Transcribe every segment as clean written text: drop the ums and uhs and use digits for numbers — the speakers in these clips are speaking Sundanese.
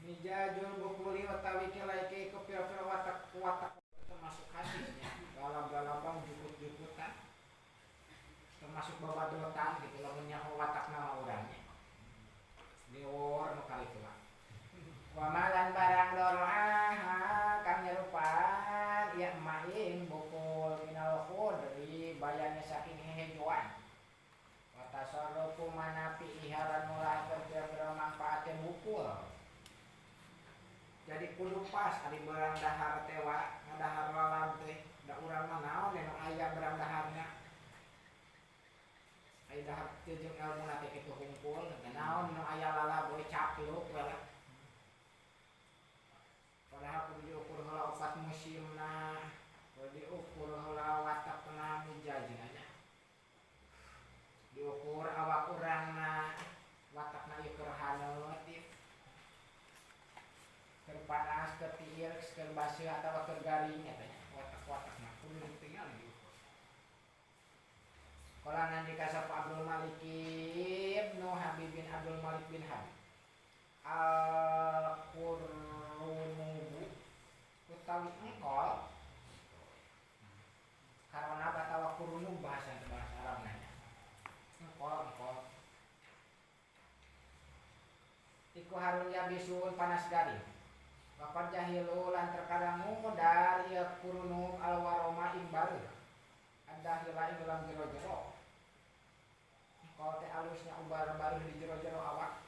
Mijajul bukuli utawi kilaike iku pira-pira watak-watak termasuk hadisnya dalam-dalam jukut-jukutan termasuk babadotan gitu lamun nyaho watak nama urangnya gewor nu kali tua wa malan barang doroaha kang nyerupaan ya maing bukul minal khudri bayane saking hehejoan wa tasarrufu manafi ihalan mulahkeun pira-pira mangfaate bukul. Jadi kudu pas ari berang dahar teh wa ngadahar lalab teh da urang mah naon nu aya berang daharna aya dahar teh jeung elmuna teh kitu hungkul naon nu aya lalab we capluk we lah. Padahal kudu diukur heula opat musimna, kudu diukur heula watakna mijajna nya. Diukur awak urangna watakna ieu keur haneut ieu. Keur panas, keur tiir, keur baseuh atawa keur garing eta nya watak-watakna kudu ditinggal diukur. Kala nandika sapa Abdul Malik ibnu Habib bin Abdul Malik bin Habib al-Qurunubu utawi engkol karena atawa kurunub bahasa bahasa Arab nanya engkol engkol iku harun yabisun panas garing bapak jahilu lan terkadang mudar ya kurunub alwaroma ing bareuh ada hila ing dalam jero-jero engkol teh alusnya ubar bareuh di jero-jero awak.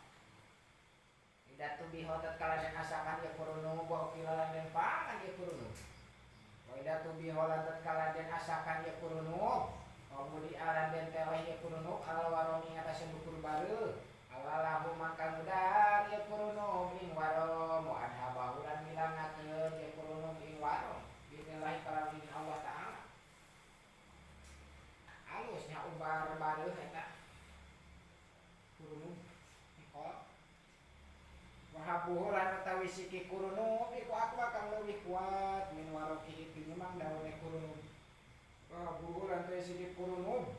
Datu biho tatkala den asakan ya kurunub wa ukilalan den pangan ya kurunub. Wa datu biho tatkala den asakan ya kurunub wa budi alan den teleh ya kurunub al waromi atas dukur bareuh alalahu mangka mudar ya kurunub ing warom wa adhabahu lan milangakeun ya kurunub ing warom binillahi kalawan Allah taala. Alusnya ubar bareuh eta kurunub engkol. Wahabuhu lan utawi siki kurunub iku akwa kang leuwih kuat min warokihi tinimbang daune kurunub. Wahabuhu lan utawi siki kurunub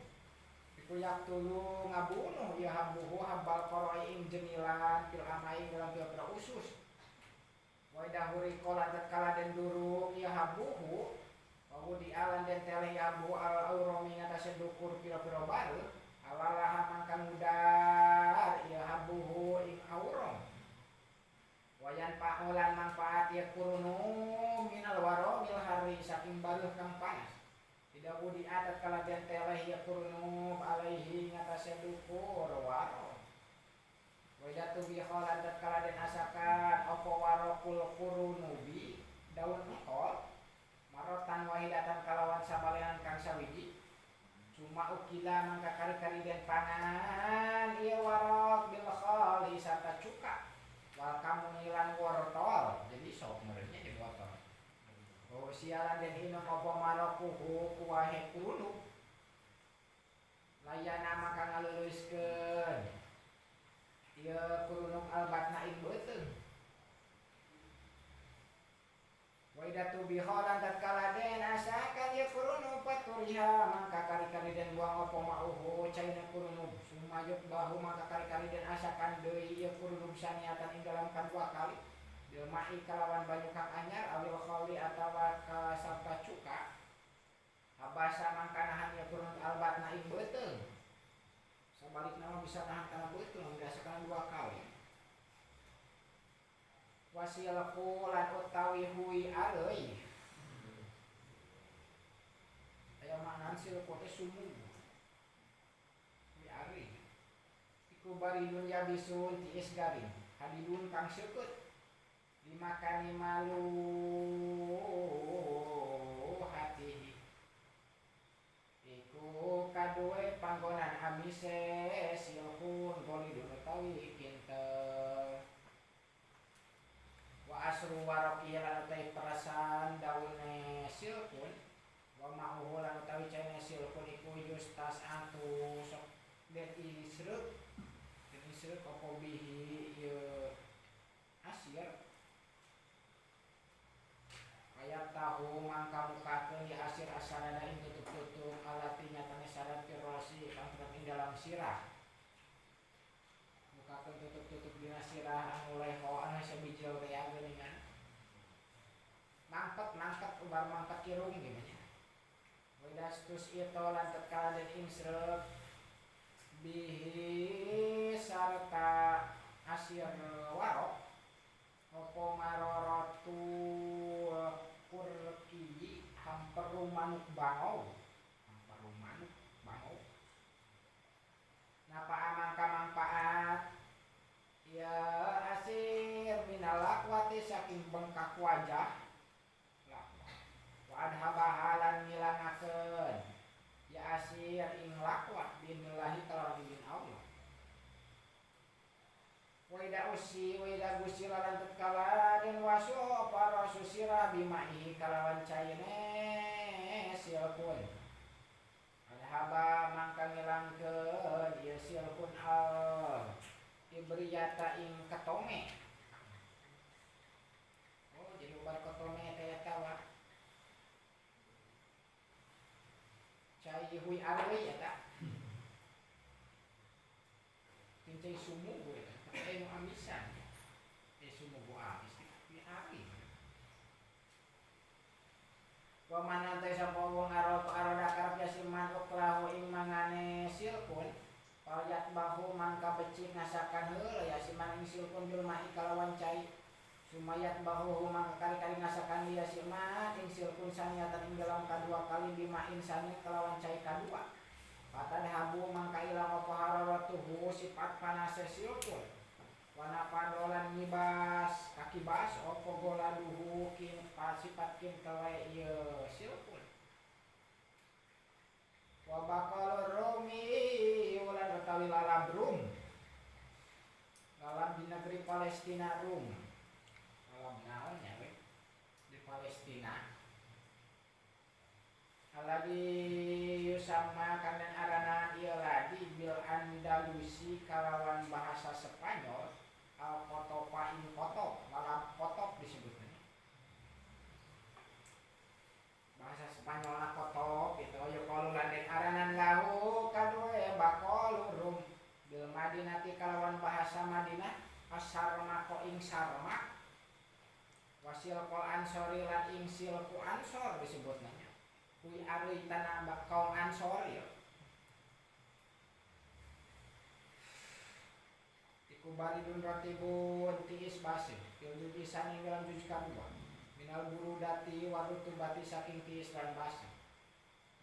iku yaktulu ngabunuh ya habuhu habal qaroi ing jenilan fil amai dalam pira-pira usus. Wa idahuri qala tatkala den duruk ya habuhu wa wudi alan den teleh ya habuhu al aurami ngatasé dukur pira-pira bareuh alalaha mangka mudar ya habuhu ing aurom. Wayan paulan manfaat ya kurunu minal waromil hari saking baruh kang panas. Tidak budi adat kalabian teleh ya kurunu alaihi ngatasé dukur warom. Waidatu biholan tatkala den asakan apa warokul kurunubi daun engkol marotan wahidatan kalawan sabalenan kang sawiji. Cuma ukila mangka kari-kari den pangan ieu warok bil khali sarta cuka. Wal kamunilan wortol jadi sok merenya jadi wortol. Oh sialan den inum apa marakuhu kuwahe kurunub layana maka ngaleuleuskeun ieu kurunub albatna ing beuteung. Wa idatu biholan tatkala den asakan ieu kurunub paturiha mangka kari-kari den buang apa mauhu caina kurunub sumayuk bahu maka kari-kari den asakan deui ieu kurunub saniatan ing dalam kadua kali bil ma'i kalawan banyu kang anyar awil khali atawa kasarta cuka habasa mangka nahan ieu kurunub albatna ing beuteung. Sabalikna mah bisa nahan kana beuteung diasakan dua kali. Wasilku lan utawi hui aleuy aya maknaan silku teh sumug hui aleuy iku baridun yabisun tiis garing hadidun kang seukeut dimakani malu hatihi iku kaduwe panggonan amise silkun golidun utawi kinten. Wa asru waroki lan utawi perasan daune silkun wa ma'uhu lan utawi caine silkun iku yustas antu sok den isreuk apa bihi ieu asir kaya tahu mangka mukakeun di asir asalana ing tutup-tutup alati nyatane syarat firasi kang tetep ing dalam sirah mukakeun tutup-tutup dina sirah anu leho anu asa bijil teh geuningan. Mangket ubar mangket kirung gimana. Wedastus itu lan tatkala den insrep bihi sarta asir warok apa marorotu kurki hamperu manuk bangau hamperu manuk bangau napa mangka manfaat ya asir minalakwati saking bengkak wajah wa adhabahalan ngilangakeun ya asir ing lakwa binillahi kalawan izin Allah. Waida usi waida gusila lan tatkala den wasu para susira bimahi kalawan caine silkun adhaba mangka ngilangkeun ieu silkun al ibriyata ing ketome. Oh jadi ubar ketome teh eta wa cai hui arwi eta cai sumugu eta tapi nu amisan sumugu amis hui arwi wa manan teh sapa wong aroda karep yasiman uklahu ing mangane silkun payat bahu mangka becik ngasakan heula yasiman ing silkun bil ma'i kalawan cai sumayat bahu mangka kali-kali ngasakan yasiman ing silkun saniatan ing dalam kadua kali bima'in sani kalawan cai kadua patan habu mangka ilang apa hararatuhu sifat panase silkun wana padolan ngibas kakibas apa goladuhu kin sifat kin tele ieu silkun wa baqalur rumi ulan utawi lalab rum lalab di negeri Palestina Rum lalab naon ya we di Palestina aladi yusama kana aranan ieu ladi bil Andalusi kalawan bahasa Spanyol al kotopa ing kotop lalap kotop disebutnya bahasa Spanyol na kotop itu ya kalau landen aranan lahu kadue baqalur rum bil Madinati kalawan bahasa Madinah asarmako ing sarmak wasil kol ansori lan ing silku ansor disebutnya kui ari tanah kaum ansor ya iku baridun ratibun tiis basih fil jujisan ing dalam juj kadua minal burudati warutubati saking tiis lan basih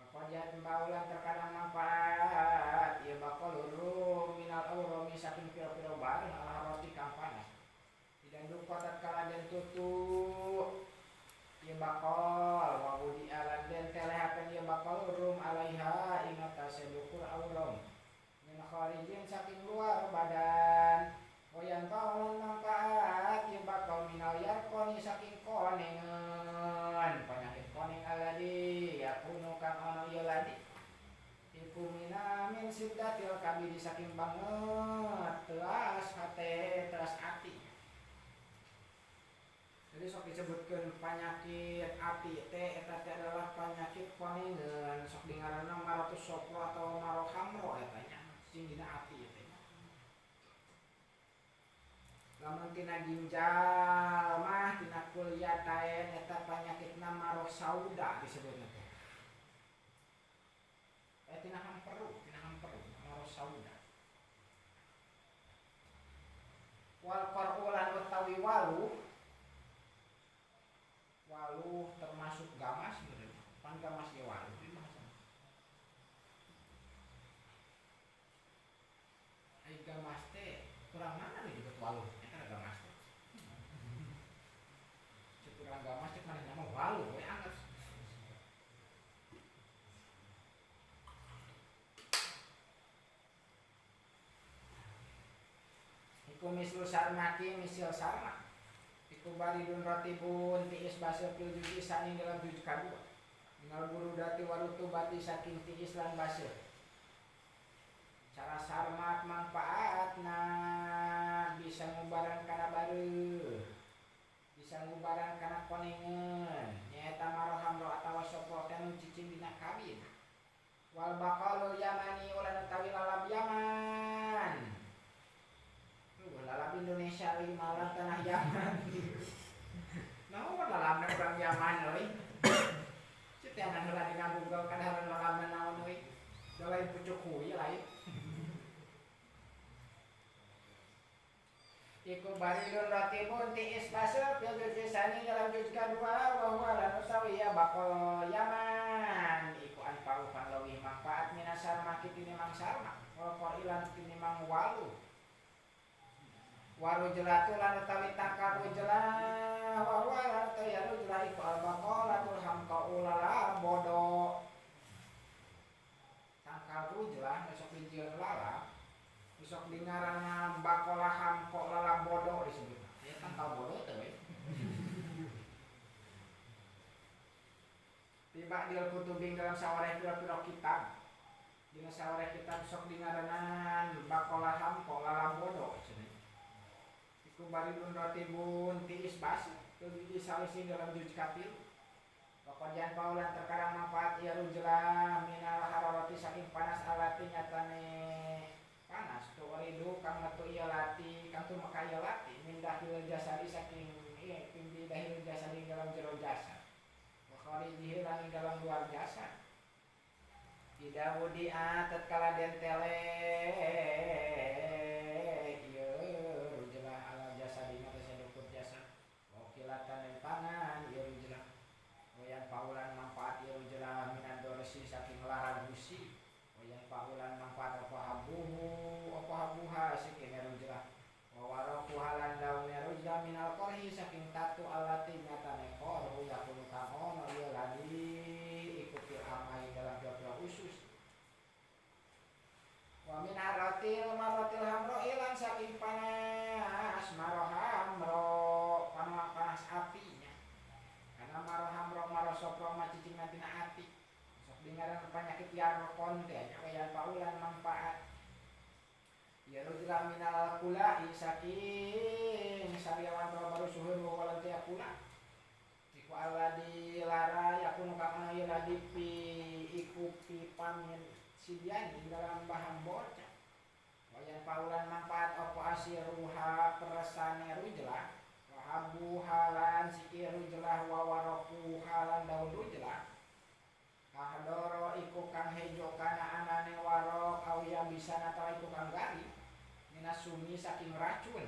maqajat baulan terkadang manfaat ya baqalur rum minal awrami saking pira-pira bareng ala roti kang panas dan duka tatkala den tutu ya bakal wa budi alan den telehakeun ya bakal rum alaiha ing atase dukur auram min kharijin saking luar badan wayan taun manfaat ya bakal minal yarqoni saking konengan penyakit koneng aladi yakunu kang ono ieu ladi iku minamin siddatil kabidi saking banget telas hate telas ati. Jadi sok disebutkan penyakit ati teh eta teh adalah penyakit konengan sok dingaranna maratus sopro atau marohamro eta nya sing dina ati teh. Lamun tina ginjal mah tina kuliah taen eta penyakitna marosauda disebutna teh. Tina hamperu marosauda. Wal qar'ulan utawi walu walu termasuk gamas bener. Pan gamas ge walu di bahasa. Ai gamas teh kurang mana nih disebut walu? Eta gamas teh. Cek kurang gamas cek manehna mah walu we anget. Iku mislu sarmaki misil sarmak. Iku baridun ratibun tiis basil fil jujisan ing dalam juj kadua minal burudati warutubati saking tiis lan basil cara sarmak manfaatna bisa ngubaran kana bareuh bisa ngubaran kana konengan nyaeta marohamro atawa sopro teh nu cicing dina kabin wal baqalul yamani ulan utawi lalab yaman lalab Indonesia euy malam tanah Yaman. Naon lalabna urang Yaman euy. Citeangan heula dina Google kadaharan lalabna naon euy. Da lain pucuk hui lain. Iku baridun ratibun tiis basa fil juz'ani dalam juz kadua wa huwa lan utawi ya bakal Yaman iku anfa'u kang leuwih manfaat minasar maki tinimang sarma wa qailan tinimang walu waru jelatu lan utawi tangkar rujelah wa huwa lan utawi rujelah iku al baqalatul hamqa ulala bodo tangkar rujelah besok dijieun lala besok dingarana bakola hamko lala bodo disebut. Ya tangkal bodo teh we. Tiba dil kutubing dalam sawareh pira-pira kitab. Dina sawareh kitab sok dingaranan bakola hamko lala bodo cenah. Iku baridun ratibun tiis basi teu disawisi dalam juz katil. Pakojan paulan terkadang manfaat ieu rujelah minal hararati saking panas alati nyatane panas tuuridu kang metu ieu lati kang tumeka ieu lati min dahil jasadi saking ieu pimpi dahil jasadi dalam jero jasad wa kharijihi lan dalam luar jasad ida wudi'a tatkala den tele ieu rujelah ala jasadina tasadukur jasad wa kilatan den pangan ieu rujelah wayan paulan manfaat ieu rujelah minan dorsi saking lara gusi wayan paulan manfaat apa habuhu apa habuha saking rujlah wa waraku halan daun rujlah minal qorhi saking tatu alati nyatane qorhu yakunu kang ono ieu lagi iku fil amai dalam pira-pira usus wa min haratil maratil hamro ilan saking panas marohamro panas apinya karena marohamro marosopro macicing tina ati dengaran penyakit yarkon teh aya paulan manfaat ya rujlah minal kula saking sariawan baru suhur wa walan teh kula iku aladi lara yakunu kang ieu ladi pi iku pi pamin sidian di dalam bahan bocah wayan paulan manfaat apa asiruha peresane rujlah wa habu halan sikir rujlah wa waraku halan daun rujlah kahdoro iku kang hejo kana anane warok awiya bisa natawa iku kang gari minasumi saking racun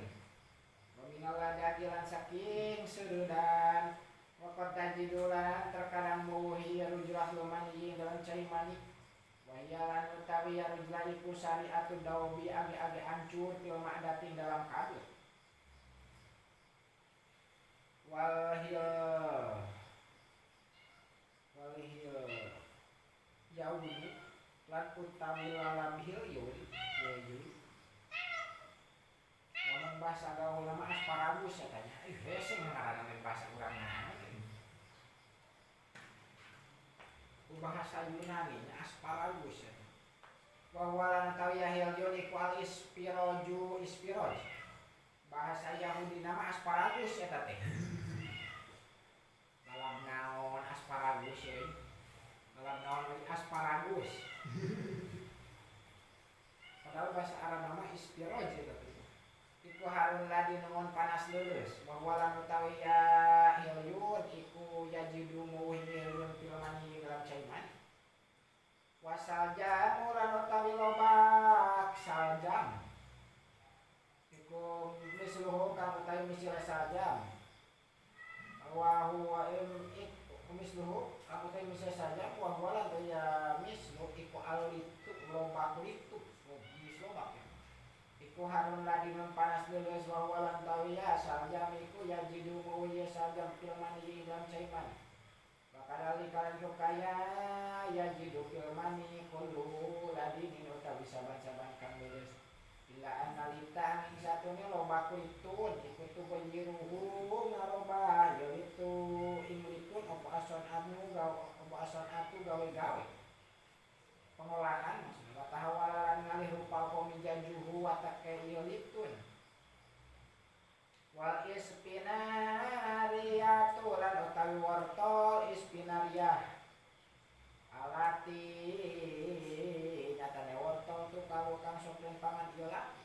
wa minal ladagi lan saking serudan waqad tajidulan terkadang muhi rujlah lumani dalam cai mani wa hiya lan utawi rujlah iku syariatu dawabi age-age hancur fil ma'datin dalam kabeh wal hil yauni lan utawi lalam hilyun yayun ngomong bahasa gaul lama asparagus katanya ih hese ngaranna bahasa urang naon bahasa Yunani asparagus ya. Wa walan tawi hilyun iku al ispiroju ispiroj bahasa Yahudi nama asparagus eta teh dalam naon asparagus ya. Dalam naon asparagus. Padahal bahasa Arab nama ispiroj eta teh. Iku harun ladi nuhun panas leuleus bahwa lan utawi ya hilyun iku yajidu muhi hilyun fil mani dalam cai mani. Wasal jamu lan utawi lobak saljam. Iku misluhu kang utawi misile saljam. Wa huwa misluhu aku teh misal saja wa huwa lan ya mislu iku alitu lobak litu mislobak ya iku harun ladinun panas leuleus wa huwa lan tawiya saljam iku yajidu muwiya saljam fil mani dalam cai mani bakadali kalan kaya yajidu fil mani kullu ladinin utawi saban-saban kang leuleus illa analita ing satune lobak litun iku tubayiruhu ngarobah ya litu ing litun apa ason anu gawe apa ason atu gawe-gawe pengolahan maksudna wa tahawalan ngalih rupa apa mijajuhu watake ieu litun wal ispinariyatu lan utawi wortel ispinariyah alati nyatane wortel tu kalau kang sok den pangan ieu lati.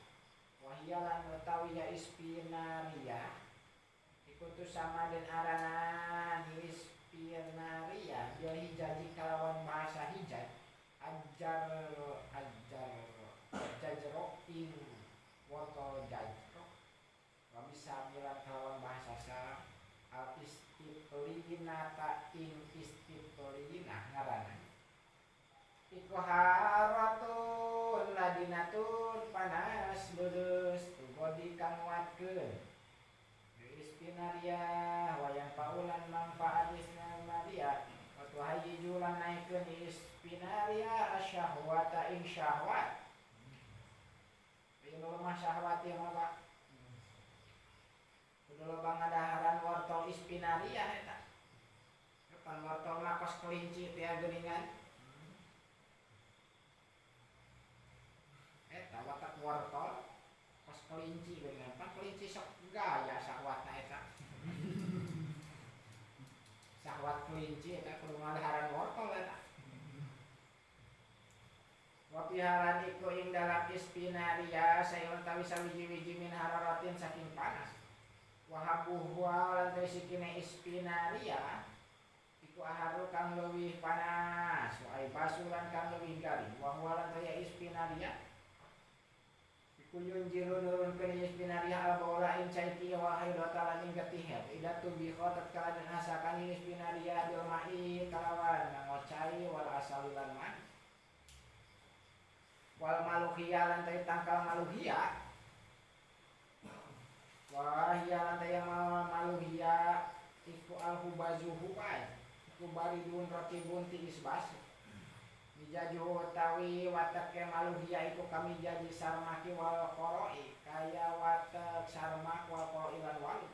Wah hialan utawi ya ispinaria iku tu sama den aranan ispinaria bil hijaji kalawan bahasa hijaz ajar ajar jajro ing wortel jajro wa bisa bilang kalawan bahasa sa al istiplinata ing istiplina ngaranna iku haratun ladinatun panas lulus tugodi kang nguatkeun ispinaria wayang paulan manfaat ispinaria wa hayyu lan naikeun ispinaria asyahwata ing syahwat ieu lemah syahwat ieu mah Pak kudu loba ngadaharan wortel ispinaria eta kapan wortel mah kos kelinci teh geuningan eta watak wortel kos kelinci geuningan pan kelinci sok gaya syahwatna eta syahwat kelinci eta kudu ngadaharan wortel eta wa piharan iku ing dalam ispinaria sayun tawi sawiji-wiji min hararatin saking panas wa habuhu lan sikine ispinaria iku aharu kang leuwih panas wa aibasulan kang leuwih garing wa huwa lan taya ispinaria iku yunjiru nurunkeun ispinaria al baula ing cai wa haidata lan ing getihet ida tubiqa tatkala den asakan ispinaria bil ma'i kalawan nganggo cai wal asal lan man wal maluhia lan taya tangkal maluhia wahia lan taya maluhia iku al hubazu hubay iku baridun ratibun tiis bas mijaju utawi wateke maluhia iku kami jadi sarmaki wal qoroi kaya watek sarmak wal qoroi lan walu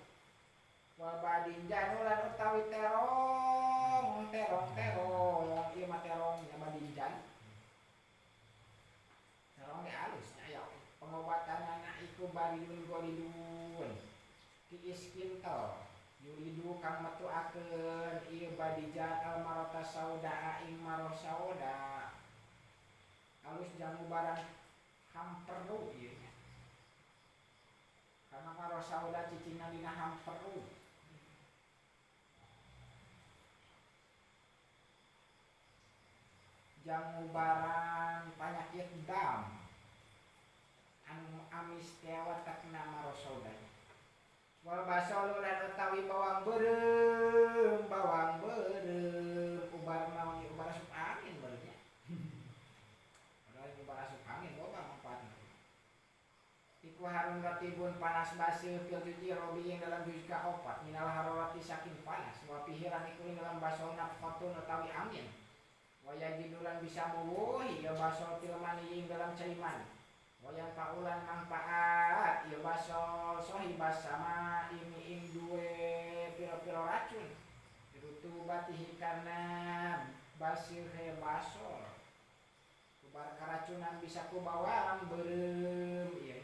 wal badinjan lan utawi terong terong terong ieu mah terong nya badinjan terong ge alus nya aya pengobatanana iku baridun golidun tiis kintel yuridu kang metuakeun ieu badijan al marota saudaa ing maroh sauda alus jamu barang hamperu ieu nya karena maroh sauda cicingna dina hamperu jamu barang panyakit dam anu amis teh watekna maroh sauda wal basol lan utawi bawang beureum ubar naon ubar asup angin beureum nya padahal ubar asup angin loba manfaatna iku harun ratibun panas baseuh fil juji robi yang dalam juz kaopat minal hararati saking panas wa pihiran iku ing dalam basol nafqatun utawi angin wa yajidulan bisa muwuhi ya basol fil mani ing dalam cai mani wayang paulan manfaat ieu basol sohibas sama ini ing duwe piro-piro racun dirutubatihi karena baseuhe basol kubar keracunan bisa ku bawang beureum ieu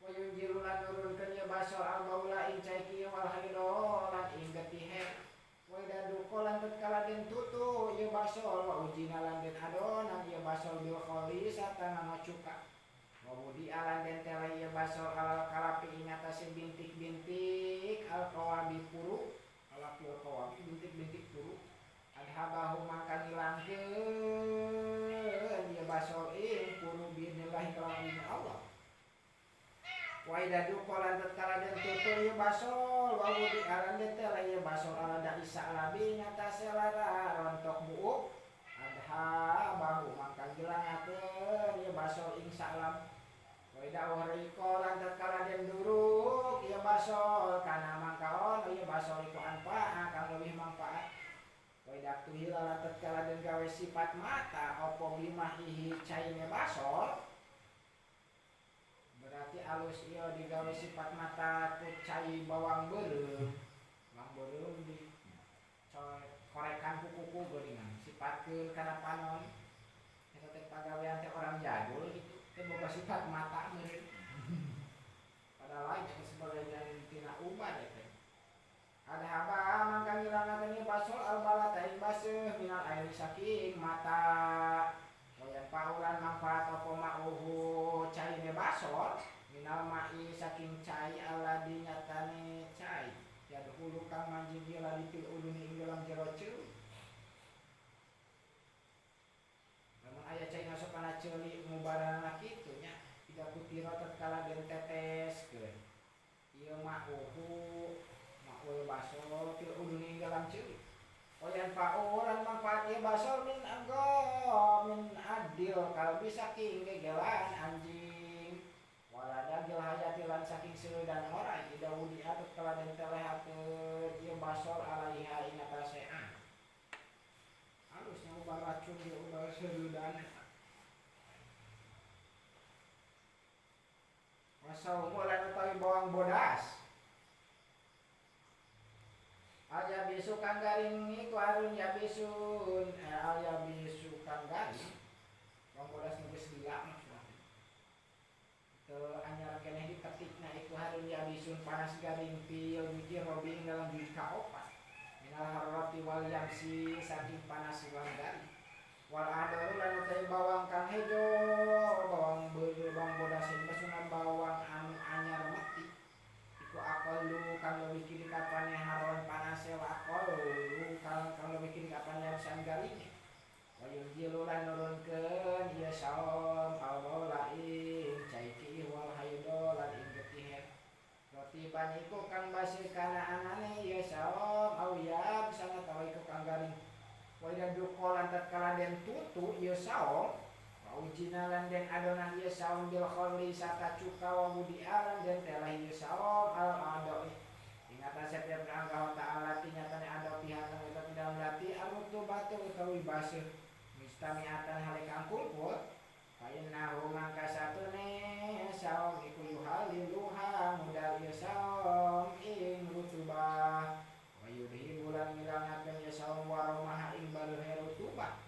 wayun jirulan nurunkeun ieu basol al baula ing cai kieu wal haido lan ing getihe wa daduko lan tatkala den tutu ieu basol wa ujina lan den adonan ieu basol bil khalisata nganggo cuka wabudi alan den tele ieu basol alal kalapi ing atase bintik-bintik al qawabi puru kalapi al qawabi bintik-bintik puru adhabahu mangka ngilangkeun ieu basol ing puru biidznillah kalawan izin Allah wa idza duqa lan tatkala den tutu ieu basol wabudi alan den tele ieu basol ala daisa labi ing atase lara rontok buuk adhabahu mangka ngilangakeun ieu basol ing salam wa idza uhrika lan tatkala den duruk ieu basol kana mangka ono ieu basol iku anfa'a kang leuwih manfaat wa idza tuhila lan tatkala den gawe sifat mata apa bimahihi caine basol berarti alus ieu digawe sifat mata ku cai bawang beureum di korekan ku kuku geuningan sipatkeun kana panon eta teh pagawean teh orang jadul gitu teh boga sifat mata meureun padahal lain eta sebagai tina ubat eta ada haba mangka ngilangakeun ieu basol al balata ing baseuh minal airi saking mata wayan paulan manfaat apa ma'uhu caine basol minal ladi nyatane cai yadkhulu kang manjing ieu ladi fil uduni ing dalam jero ceuli. Lamun aya cai masuk kana ceuli ngubaranna kitu nya ida kutira tatkala den teteskeun ieu ma'uhu ma'ul basol fil uduni ing dalam ceuli. Oyan fa'ulan manfaat ieu basol min agho min adil kalbi saking gegelan anjing walada gil hayati lan saking seueudan oray ida wudi tatkala den telehakeun ieu basol alaiha ing atasean. Halusnya ubar racun dia ubar seueudan eta. Wasaumu lan utawi bawang bodas al yabisu kang garing iku harun yabisun al yabisu kang garing bawang bodas nu geus lila maksudna teu anyar keneh diketikna iku harun yabisun panas garing fil juji robi ing dalam juji kaopat minal hararati wal yamsi saking panas lan garing wal adaru lan utawi bawang kang hejo bawang beureum bawang bodas maksudna bawang anu anyar mati iku aqallu kang leuwih kiri kapane haron panase wa aqallu kang leuwih kiri kapane yamsan garinge wa yunjilu lan nurunkeun ieu saum al-baula ing cai kiih wal haido lan ing getihe rotiban iku kang baseuh kana anane ieu saum au yab sanatawa iku kang garing wa ida duqa lan tatkala den tutu ieu saum wa ujina lan den adonan ieu saum bil khamri sarta cuka wa budia lan den telah ieu saum al adoi ing atase pirang Allah taala tinyatane ado pihak kang eta dalam lati arutubatu utawi baseuh mustamiatan hale kang kumpul fa innahu mangka satune saum iku yuhaliluha mudal ieu saum ing rutubah wa yudhibu lan ngilangakeun ieu saum waromaha ing baleuhe rutubah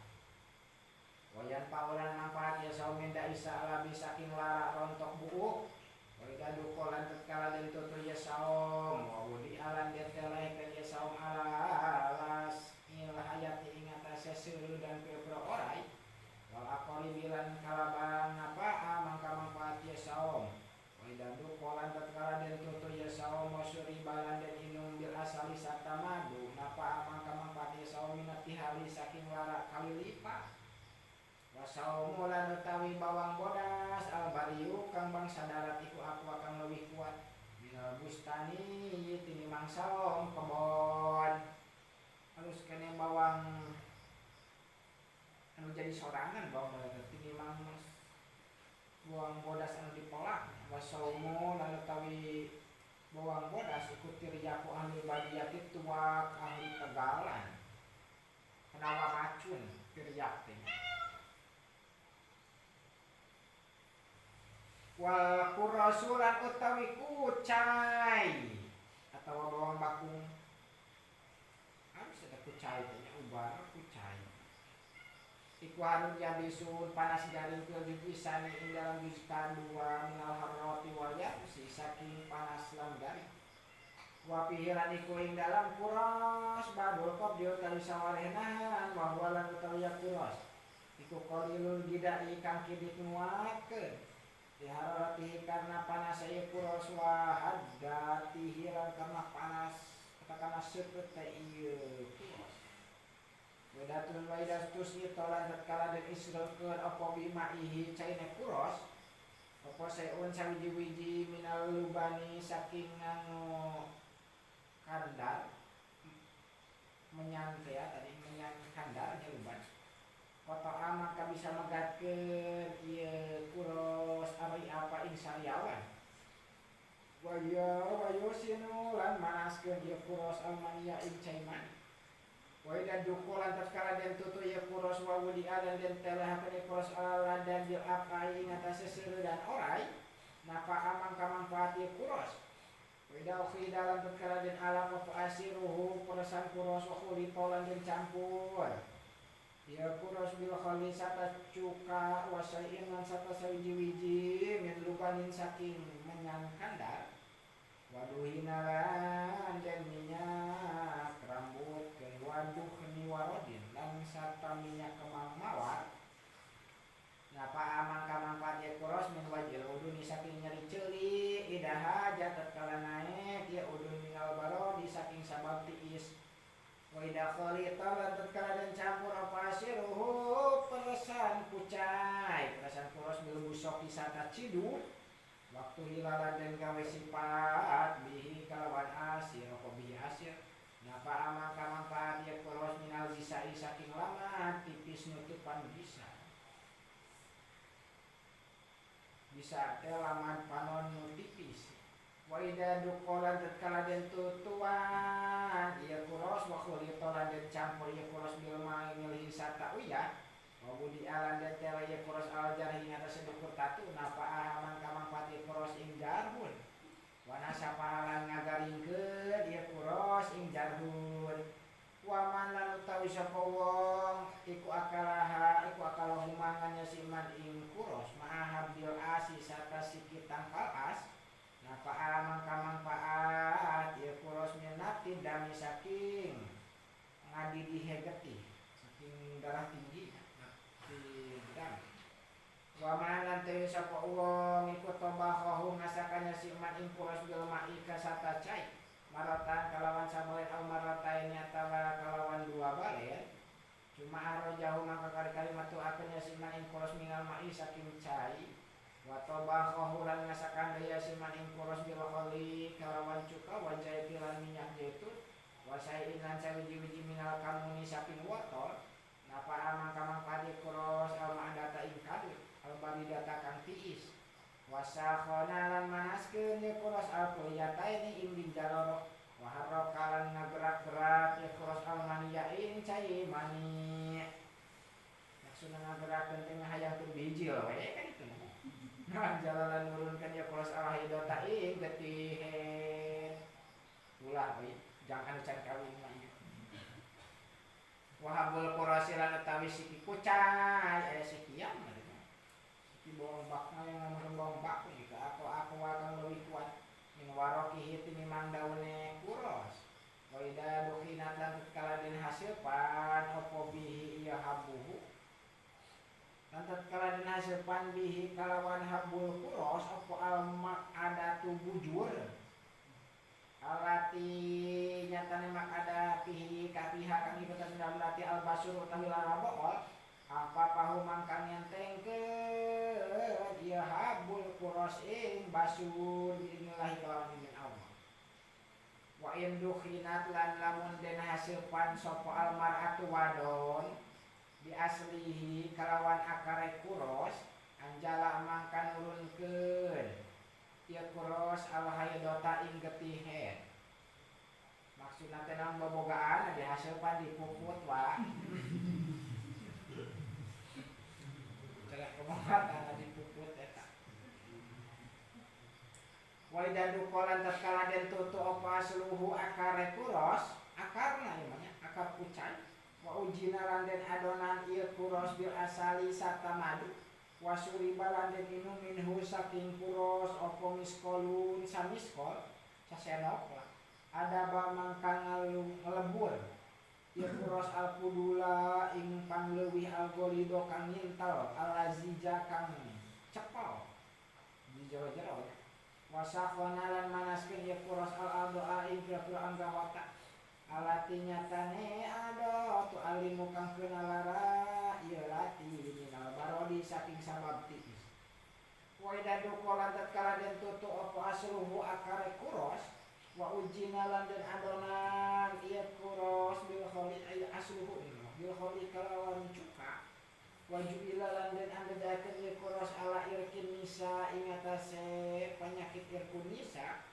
wayan paulan manfaat ya saum minda isa alabi saking lara rontok buuk wa ida duqa lan tatkala den tutu ya saum wa wudi alan den telehkeun ya saum alas il hayati ing atase seureuh dan pira-pira oray wal aqali bilan kalaban apa mangka manfaat ya saum wa ida duqa lan tatkala den tutu ya saum wa suriba lan den inum bil asali sarta madu napa mangka manfaat ya saum minati hali saking lara kalilipa wasaumu lan utawi bawang bodas albariu kang bangsa darat iku aqua kang leuwih kuat minal bustani tinimbang saum kebon. Halus kene bawang anu jadi sorangan bawang bodas tinimbang bawang bodas anu dipolak. Wasaumu lan utawi bawang bodas iku tiryaku ahli badiyati tuak ahli tegalan penawar racun tiryak teh. Wal kurasulan utawi kucai atau bawang bakung harus ada kucai tanya ubar kucai iku harun yabisun panas garing fil juz'isani ing dalam juz kadua minal harrati wal yabsi saking panas lan garing wa fihi lan iku ing dalam kuras badul qabdi utawi sawalenahan wa huwa lan utawi kuras iku qalilul gidai kang kidit nguatkeun dihararatihi karena panas ieu kuros wa haddatihi lan karena panas katakanlah seukeut teh ieu kuros wedatun waidastus ieu lan tatkala den isrokeun apa bimaihi caine kuros apa seun sawiji-wiji minal lubani saking nganu kandar menyan teh tadi menyan kandar nya luban kotoa maka bisa megatkeun ieu kuros ari apa ing sariawan waya wayusinu lan manaskeun ieu kuros almania ing cai mani wa ida duqa lan tatkala den tutu ieu kuros wa wudia dan den telehakeun ieu kuros aladan bil aqai ing atase seureuh dan oray nafa'a mangka manfaat ieu kuros wa ida ukhida lan tatkala den alap wa asiruhu peresan kuros wa khulita lan den campur ya kuros bil khali sata cuka wasain lan sata sawiji-wiji min lubanin saking menyan kandar waduhina lan den minyak rambut ke waduh niwarodin lan sarta minyak kemang mawar napa amang kamang ya kuros min wajil uduni saking nyeri ceuli idaha jatat kala naik Wa idza khalita lan tatkala den campur apa asiruhu peresan kucai peresan kuros bil busoki sata cidu waktu hilalan den gawe sifat bihi kalawan asir apa bihi asir napa amang kamangfaat ya kuros minal zisai saking lama tipis nutupan bisa bisa teh laman panon nu tipis. Wa idza duqalan tatkala den tutuan ieu kuros wa khulita lan den campur ieu kuros bil ma'i milih sata uyah wa budi alan den tela ieu kuros al jarhi ngatas dukur tatu napa aman kamangfaat ieu kuros ing jarhun wa nasapa lan ngagaringkeun ieu kuros ing jarhun wa man lan utawi sapa wong iku akalaha iku akalahu mangan si man ing kuros ma'ahabil asi sarta sikit tangkal as napa amang kamangfaat ieu kuros minati dami saking ngadidihe getih saking darah tinggi di dam wa man lan teu sapa wong iku tobahu ngasakannya si man ing kuros bil ma'i kasata cai maratan kalawan sabalen au marataini atawa kalawan dua balen cuma arrojahu mangka kali-kali matu akeun si man ing kuros minal ma'i saking cai wa tabahu lan ngasakan deui si man ing kuros bil khali kalawan cuka wa zaiti lan minyak zaitun wa sai'in lan sawiji-wiji minal kamuni saking wortel napa amang kamangfaat kuros al ma'adata ing kadut al baridata kang tiis wasakhona lan manaskeun ye kuros al kulliyataini ing binjaloro wa harraka lan ngagerak-gerak ye kuros al maniya ing cai mani maksudna ngagerakkeun teh ngahayangkeun bijil we kan itu. Nah, jalalan nurunkan ya kuros al haidota ing getihen ulah we jangan can kawin mah ieu. Wahabul kurosi lan utawi siki kucai aya sikiam siki bawang bakna yang ngomong bawang bak jika aku akan leuwih kuat min warokihi tinimang daune kuros wa idza dukhinat lan tatkala den hasil pan opo bihi ieu habuhu lan tatkala den hasil pan bihi kalawan habul kuros opo al maqadatu bujur alati nyatane makada pihi kapiha kang ibatas ndamlati al basur utawi lara bool apa pahu mangkang nyentengkeun ieu habul kuros ing basur biidznillah kalawan izin Allah wa in dukhinat lan lamun den hasil pan sapa al mar'atu wadon bi aslihi kalawan akare kuros anjala mangka nurunkeun ieu kuros al haidota ing getihen maksudna teh naon bobogaan di hasil pan dipuput wa celah kemauan dipuput eta wa idza duqalan tatkala den tutu apa asluhu akare kuros akarna ieu mah akar kucai wa ujina lan den adonan ieu kuros bil asali sarta madu wa suriba lan den minum minhu saking kuros apa miskolun samiskol sasenok lah ada ba mangka ngelebur ieu kuros al pudula ing pangleuwih algolido kang nyintel alazija kang cepal di jero-jero wasakhona lan manaskeun ieu kuros al aldoa ing pira-pira anggawata alati nyatane ado tu alimu kang keuna lara ieu lati minal barodi saking sabab tiis wa idza duqalan tatkala den tutu apa asluhu akare kuros wa ujina lan den adonan ieu kuros bil khali ay asluhu bil khali kalawan cuka wa ju'ila lan den andedakeun ieu kuros ala irkin nisa ing atase penyakit irkun nisa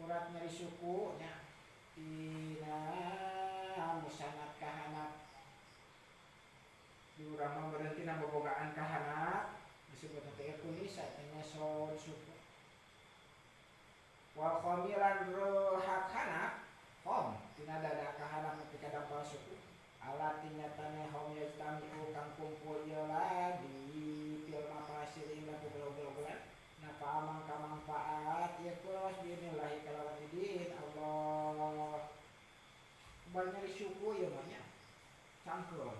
urat nyeri suku nya tina musanat kahanap di urang mah berhenti na bobogaan kahanap disebut teh irkun nisa teh ngesot suku wal khamilan rohak hanap hom tina dada kahanap nepi ka dampal suku alat nyatane hom yajtami'u kang kumpul ieu lagi fil mafasir ing gogol-gogolan napa amang kamangfaat ieu kuros biidznillah kalawan idin Allah banyak suku ieu mah nya cangkeul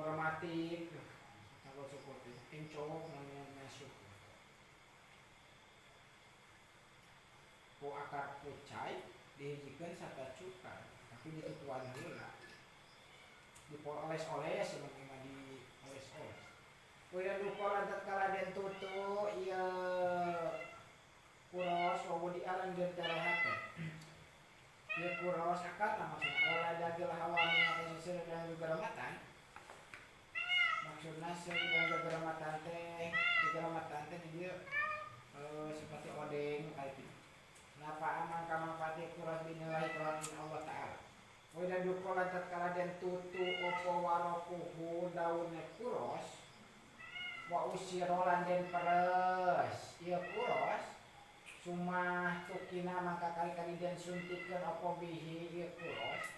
rematik cangkeul suku teh encok namanya suku ku akar kucai Dihijikeun sarta cuka tapi ditutuan heula. Dipoles-oles seperti mah dioles-oles. Kuya dukolan tatkala den tutu ieu kuros wa di alan den terehakeun. Ieu kuros akar maksudna ala dagil hawa minyak sedang gegerematan. Maksudna sedang gegerematan teh di dieu seperti odeng kayak gitu. Napa amang kamangpati kuros binilai kelawan Allah Ta'ala. Wida dukolan tatkala den tutu opo warokuhu daunne kuros wa usirolan den peres ieu kuros sumah tukina mangka kali-kali den suntikeun opo bihi ieu kuros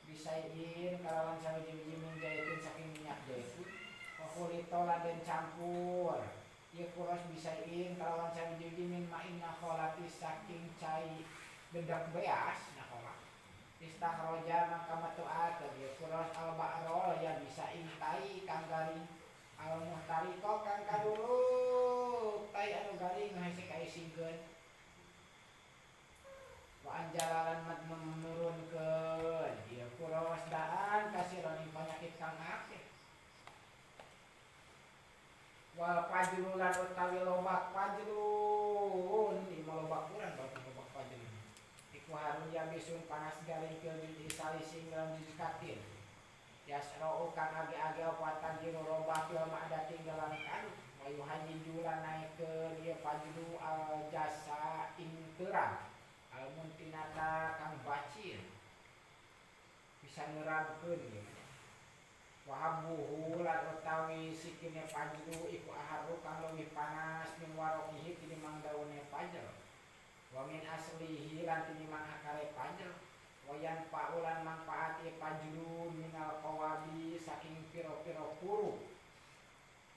bisain kalawan sawiji-wiji min jaitun saking minyak jaitun wa khulito lan den campur ieu kuros bisain kalawan sawiji-wiji min ma'in nakholati saking cai bedak beas nakhola istakhroja mangka metuakeun ieu kuros al ba'rol ya bisa intai kang garing al muhtariko kang kaduluk tai anu garing hese kaisingkeun wa anjalalan mat menurunkeun ieu kuros daan kasiron ing panyakit kang akeh wal fajlulan utawi lobak fajlun di lobak kurang lobak fajlun iku harun yabisun panas garing fil judi salising dalam judi katil yasra'u kang age-age apa tajiru robah fil ma'dati dalam kadu wa yuhajiju lan naikeun ieu fajlu al jasa ing terang al muntinata kang bacir bisa ngerabkeun ieu wahabuhu lan utawi sikine fajlu iku aharu kang leuwih panas min warokihi tinimbang daune fajl wa min aslihi lan tinimbang akare fajl wayan paulan manfaat fajlu minal qawabi saking piro-piro kuru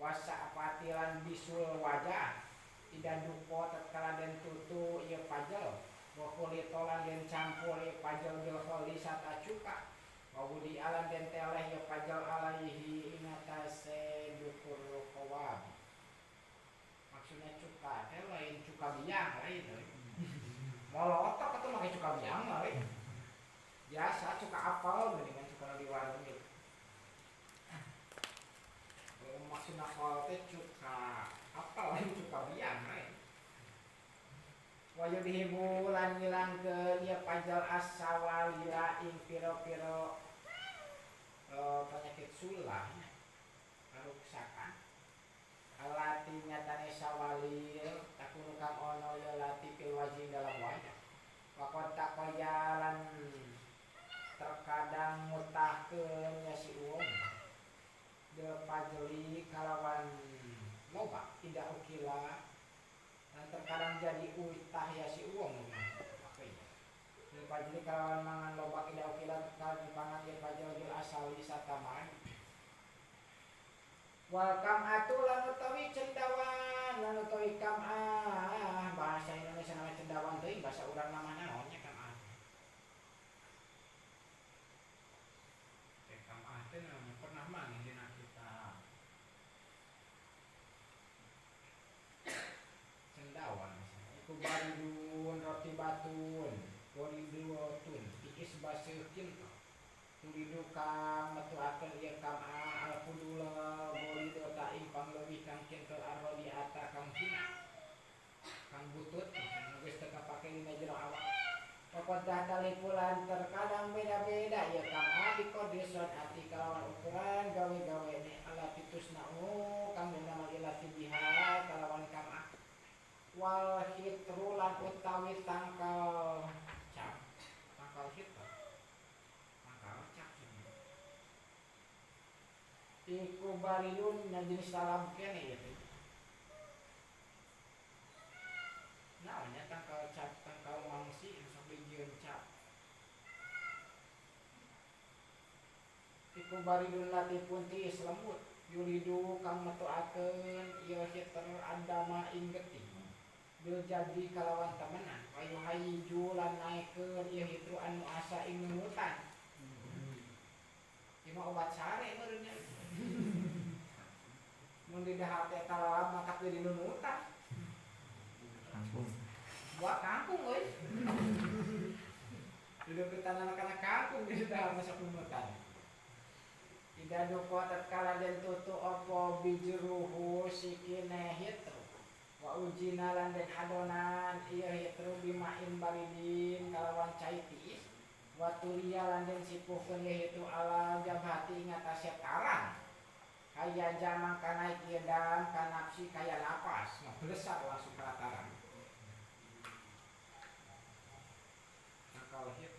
wasa'fati lan bisul wajah ida duko tatkala den tutu ieu fajl wa khulito lan den campur ieu fajl bil kholi sarta cuka wa wudi alan den teleh ieu fajl alaihi ing atase dukur qawabi. Maksudnya cuka teh lain cuka biang lain euy. Molotok atuh make cuka biang mah euy. Biasa cuka apel mendingan cuka di warung gitu. Maksudna khol teh cuka apel lain cuka biang lain. Wa yudhibu lan ngilangkeun ieu fajl as-sawalila ing piro-piro penyakit sulah karuksakan alati nyatane sawalil takunu kang ono ya lati fil wajhi dalam wajah wa qad taqayyalan terkadang mutahkeun nya si uang bil fajli kalawan loba tidak ukila dan terkadang jadi utah ya si uang bil fajli kalawan mangan loba tidak ukila terkadang dipangan ya fajl bil asali sataman wal kam'atu lan utawi cendawan lan utawi kam'ah bahasa Indonesia nama cendawan teuing bahasa urang nama naon nya kam'ah teh kam'ah teh namanya pernah mangin dina kitab cendawan misalnya iku baridun roti batun waridun tiis baseuh kinto turidu kang metuakeun ieu kam'ah al fudula golido ta'ing pangleuwih kang kintel arrodiata kang hina kang butut geus teu kapake dina jero awak Pokok talipulan terkadang beda-beda ya kam'ah biqadri ati kalawan ukuran gawe-gawe ni alati tusna'u kang dinamel ilati biha kalawan kam'ah wal hitru lan utawi tangkal cap tangkal hitru tangkal cap iku baridun nya jenis talam kene ieu teh naonnya tangkal cap tangkal mangsi sok dijieun cap iku baridun latipun tiis lembut yulidu kang metuakeun ieu hiter andama ing getih bil jadi kalawan temenan wayu hayiju lan naikeun ieu hitru anu asa ing nunutan ieu mah obat sare meureun nya mun di dahar teh talalap maka jadi nunutan kangkung. Buat kangkung euy. Gegetan anak-anak kampung di sudah masuk numutan. Ida duko tatkala den tutu opo bijruhu sikine hitru. Wa ujina lan den adonan ieu hitru bimain baridin kalawan cai tiis. Wa tuliya lan den sipuhkeun ieu hitru ala jabhati ing atase tarang. Kaya jamang kanaik ieu dam kanapsi kaya napas, ngeblesar langsung ke tarang. Nakal hitru.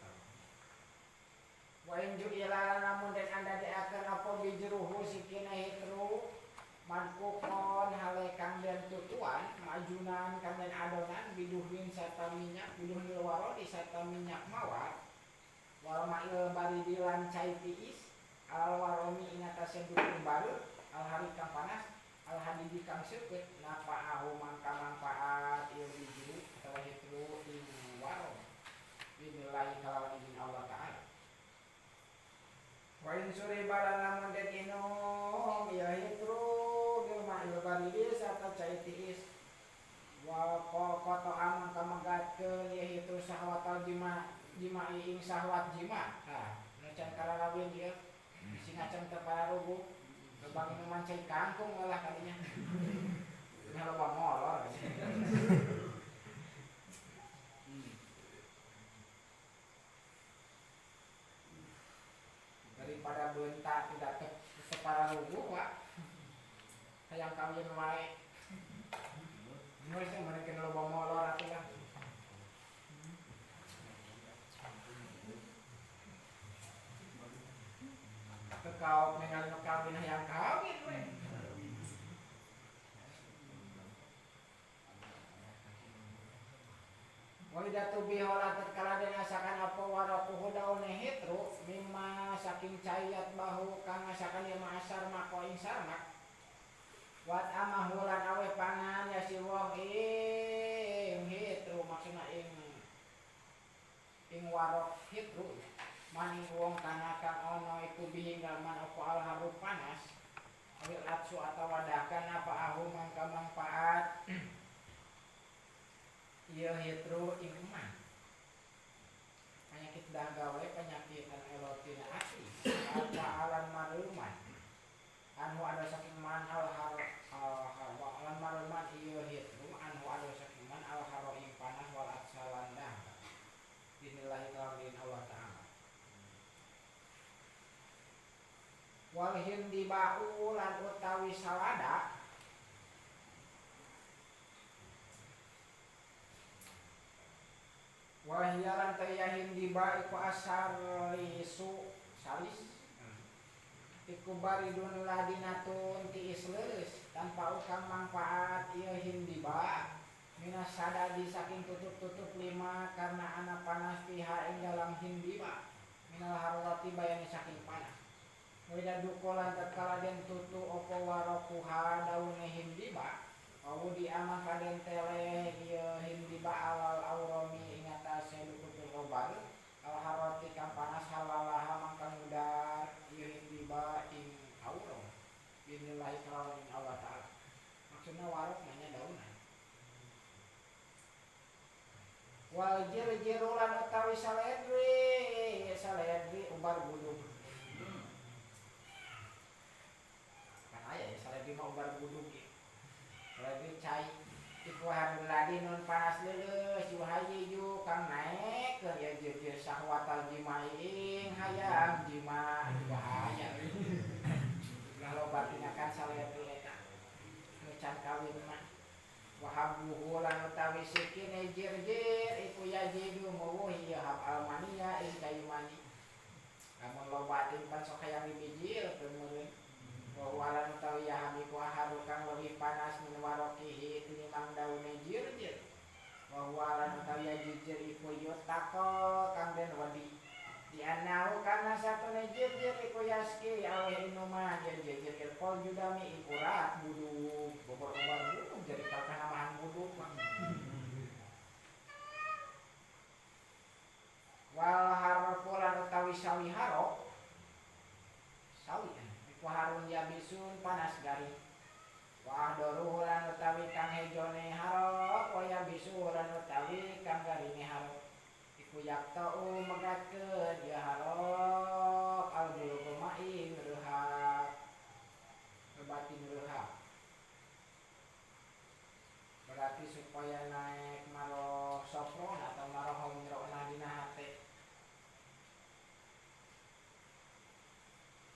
Wa in ju'ila namun den anda diakeun apa bijruhu sikina hitru mangkukon hale kang den tutuan majunan kang den adonan biduhin sarta minyak biduhil warodi sarta minyak mawar wal ma'il baridi lan cai tiis al waromi ing atase dukun baru al hari kang panas al hadidi kang seukeut nafa'ahu mangka manfaat ieu bijru atawa hitru ing warom binillahi kalawan izin Allah Ta'ala. Wa in suriba lan lamun den inum ya hitru bil ma'il baridi sarta cai tiis wa qata amang kamegatkeun ya hitru sahwatal jima jima'i ing sahwat jima. Ha nu can kalarawin ieu bisi ngaceng teu pararuguh lobang minuman cai kangkung lah kadinya nya loba molor. Daripada bentak tidak separa ruguh pak hayang kawin wae geus meureun loba molor atuh lah. Kekau ningali nu kawin hayang kawin we. Wa idza tubiha tatkala den asakan apa waraquhu daune hitru mimma saking cayat bahu kang asakan ieu ma'asar mako ing sarmak wat amahu lan aweh pangan ya si wong ing hitru maksudna ing ing warok hitru maning wong kana kang ana iku bihi man apa al haru panas awil atsu atawa dakan apa ahu mangka manfaat ieu hitru ing eman penyakit dahaga wae penyakit anu elotina ati apa alan maruman anu ada saking man al har al maruman ieu hitru anu ada saking man al haro ing panas wal atsalan dahaga binillahi ta'ala Allah Ta'ala. Wal hindi ba'u lan utawi salada wahiyalan tayahin diba iku asarisu saris iku baridun ladinatun tiis leureus tanpa ukang manfaat ieu hindiba minas sadadi saking tutup-tutup lima karena ana panas piha ing dalam hindiba minal harorati bayani saking panas. Wida dukolan tatkala den tutu opo warokuha daune hindiba awu di amang kaden teleh ieu hindiba alal aurami ing atase dukun robar al harati kang panas halalaha mangka ngudar ieu hindiba ing aurom binillahi kalawan Allah Ta'ala. Maksudna warok mah nya daunan. Wal jirjirulan utawi saledri saledri ubar budug kan aya ya saledri mah ubar budug ya. Saledri cai iku harun ladinun panas leuleus yuhayyiju kang naek keur ya jirjir sahwatal jimaing hayang jima bahaya. Ulah loba tinakan saledri eta nu can kawin mah. Wahabuhu lan utawi sikine jirjir iku yajidu mawuhi hab almania ing kayu mani. Lamun loba timpan sok hayang dibijil meureun. Wa walan utawi yaham iku aharu kang leuwih panas min warokihi tinimbang daune jirjir. Wa walan utawi jirjir iku yutaqo kang den wedi. Di annahu kana satune jirjir iku yaski aweh inuman yen jirjir ilkol judami ikurat buduk bobor-bobor buduk jadi kalkanamahan buduk mah. Wal harfu lan utawi sawi haro sawi iku harun yabisun panas garing. Wa ahdaruhu lan utawi kang hejone haro wa yabisu lan utawi kang garinge haro Iku yaktau megatkeun ieu harap al-bulghuma ing reuhak batin reuhak. Berarti supaya naik maroh sofron atau maroh homrona dina hate.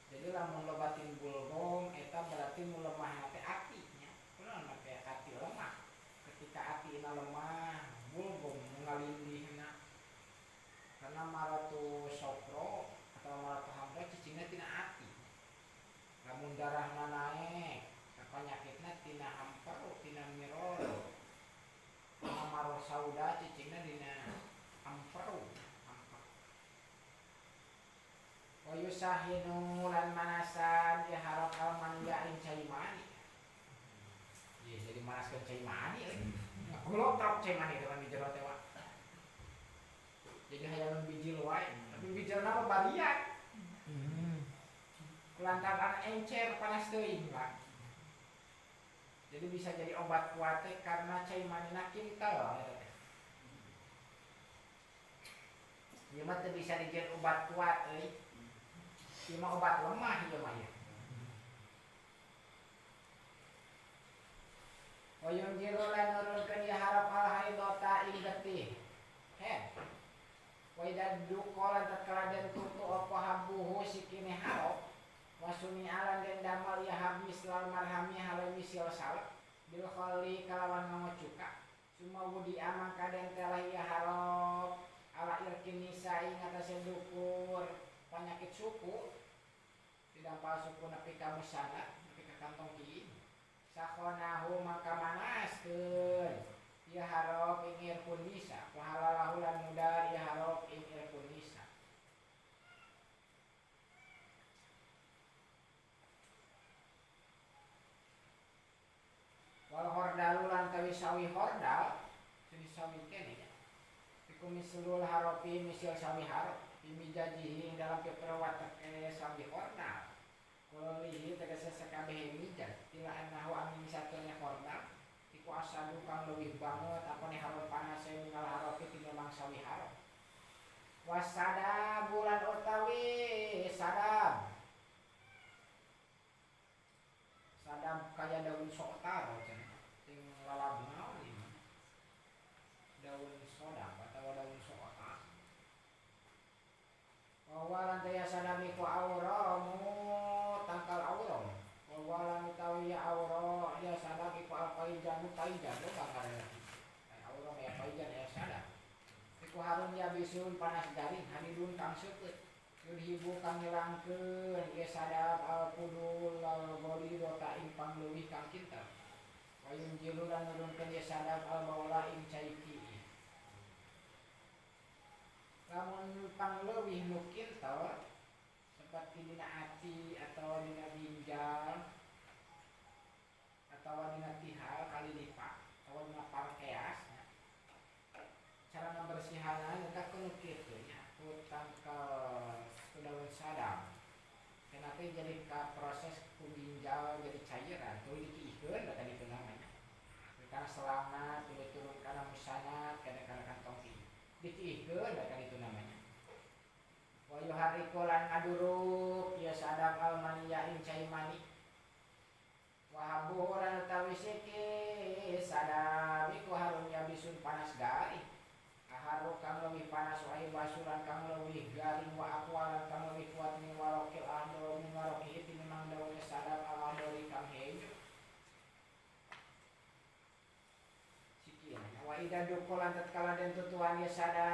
Jadi lamun lobatin bulgom eta berarti nu lemah teh ati nya. Kunaon make ati lemah? Ketika atina lemah, bulgom nu ngalindihna. Karena maratu sofro atau maratu hamro cicingna tina ati. Lamun darahna naek, panyakitna tina hampero, tina miroro. Karena maroh sauda cicingna dina hampero. Wa yusahinu lan manasan ya harap al maniya ing cai mani. Ye jadi manaskeun cai mani euy. Golok cai mani dengan di jero teh wa. Jadi hayang bijil wae, tapi bijilna mah barian. Kulantaran encer panas teuing, Pak. Jadi bisa jadi obat kuat teh karena cai manina kintal eta teh. Ieu mah teu bisa dijieun obat kuat euy. Ieu mah obat lemah ieu mah ya. Wa yunjiru lan nurunkeun ieu harap al haidota ing getih. He. Wa idza duqa lan tatkala den tutu apa habuhu sikine harap wasuni alan den damal ieu hab mislal marhami halai misil salep bil khali kalawan nganggo cuka. Suma wudi amang kaden telah ieu harap ala irkin nisa ing atase dukur penyakit suku didampal suku nepi ka musana nepi ka kantong ki sakonahu mangka manaskeun ieu harap ing irkun nisa wa halalahu lan mudar ieu harap ing irkun nisa. Wal hordalu lan tawi sawi hordal jenis sawi kene nya iku mislul haropi misil sawi harop bimijajihi dalam piperwateke sawi hordal kulihi tegese sekabehe mijaj ila annahu amin satunya hordal iku asadu kang leuwih banget apane haron panase minal haropi tinimbang sawi harop wasada bulan utawi sadam sadam kaya daun sotar cenah sing lalab naon ieu daun sodam atau daun sotar wawalan teh sadam iku auramu tangkal auram wawalan utawi ya aura ya sadam iku alqaijanu paijanu tangkalna auram ya paijan ya sadam iku harun ya bisun panas garing hadidun kang seukeut yudhibu kang ngilangkeun ieu sadam al pudul al ghalidata ing pangleuwih kang kintal wa yunjilu lan nurunkeun ieu sadam al baula ing cai ki. Lamun pangleuwih nu kintal seperti dina ati atau dina ginjal atau dina tihal kali lipat atau dina parkeas cara ngabersihanna eta kudu kitu nya ku tangkal daun sadam kenapa jadi ka proses ku ginjal jadi cairan tuluy dikiihkeun da tadi namanya karena selama tuluy turun kana musanat kana kana kantong ki dikiihkeun da tadi namanya wa yuharriku lan ngaduruk ya sadam al maniya ing cai mani wa habuhu lan utawi siki sadam iku harun ya bisun panas garing haru kang leuwih panas wae basuran kang leuwih garing wa aqwalan kang leuwih kuat min warokil ahdo min warokihi tinimbang daun sadam al ahdori kang hejo sikian wa ida dukulan tatkala den tutuan ya sada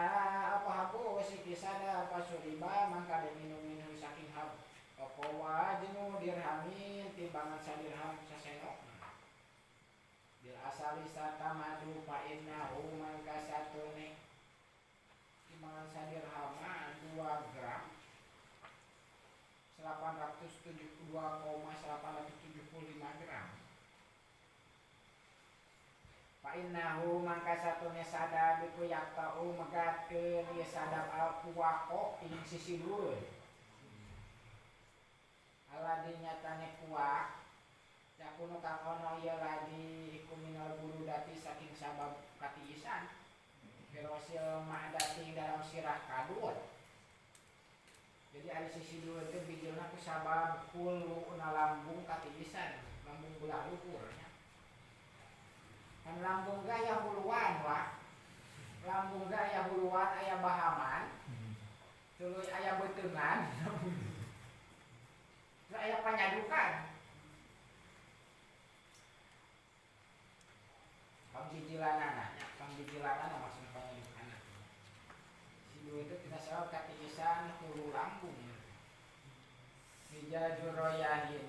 apa habu siki sada apa suriba mangka den minum minum saking hab apa wajnu dirhamin timbangan sadirham sasenok bil asali satamadu fa innahu mangka satune timbangan sadirhama 2 gram 872,875 gram. Fa innahu mangka satune sadam iku yaktau megatkeun ieu sadam al kuwaqo ing sisi dhuwur. Aladi nyatane kuwak yakunu kang ono ieu ladi iku minal burudati saking sabab katiisan. Firosil ma'dati dalam Jadi ari sisi dua teh bijilna ku sabab hulu na lambung katiisan, lambung belah luhur nya. Kan lambung ge aya huluan wah. Lambung ge aya huluan, aya bahaman. Tuluy aya beuteungan. Terus aya panyadukan. Pangbijilanana nya, pangbijilanana maksudna panyadukanna. Sidu itu tina sabab katiisan hulu lambung. Bija juroyahin